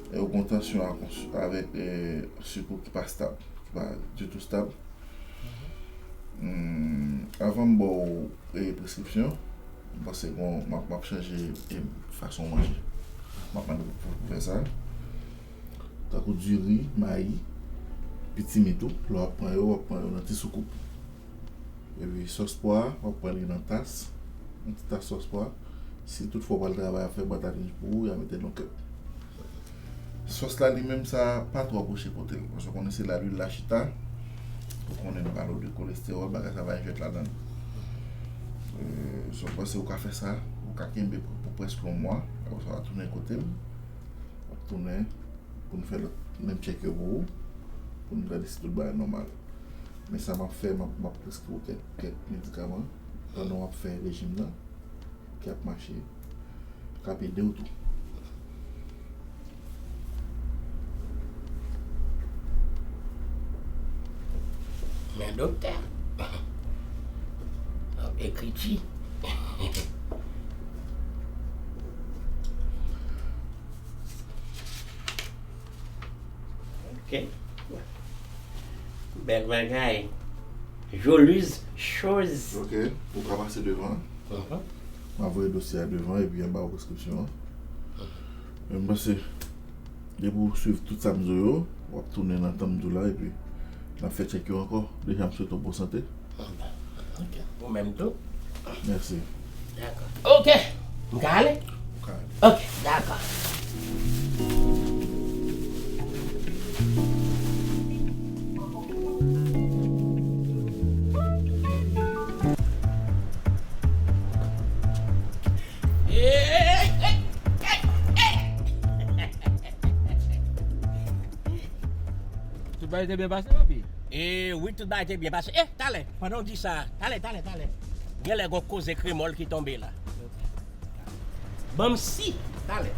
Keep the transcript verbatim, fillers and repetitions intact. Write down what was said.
E ou gen tansyon ak, avèk, e, sik ou ki pa stab, ki pa ditou stab. Hmm, avan m ba w, e, preskripsyon, m panse bon, m ap, m ap chanje, e, fason w manje. M ap mande w pou, pou fè sa. Tankou diri, mayi, pitimi tou, lè w ap pran yo, w ap pran yo nan ti soukoup. Epi sòs pwa, w ap pran li nan tas, yon ti tas sòs pwa. Si toutfwa w pral travay ap fè bwat a linj pou ou, y a mete l nan kèk. Sòs la li menm sa pa twò pwoche kote l, paske w konnen se la lwil la chita, ou konnen nou pale w de kolestewòl, bagay sa pa jwèt ladan l. E, so, m panse ou ka fè sa, ou ka kenbe pou, pou prèske yon mwa, apre sa w a tounen kote m, w ap tounen pou n fè lòt menm tchèk yo pou ou, pou n gade si tout bagay nòmal. Men sa m ap fè, m ap, m ap preskri w kèk, kèk medikaman pandan w ap fè rejim nan, ki ap mache, k ap ede w tou. Men doktè, ekriti. Ok. Bèl bagay. Jolie chose. Ok, ou ka pase devan. Mhm. M a voye dosye a devan epi m ba ou preskripsyon an. Mhm. Men m panse, depi w swiv tout sa m di w yo, w ap tounen nan tan m di w la epi n ap fè tchèk yo ankò. Deja, m swete w bon sante. Ok. Ou menm tou. Mèsi. Dakò. Ok. M ka ale? Ou ka ale. Ok, dakò. Tout bagay te byen pase, papi? E wi, tout bagay te byen pase. E, talè, pandan w di sa, talè, talè, talè. Genlè gon koze kremòl ki tonbe la. Ban m si, talè.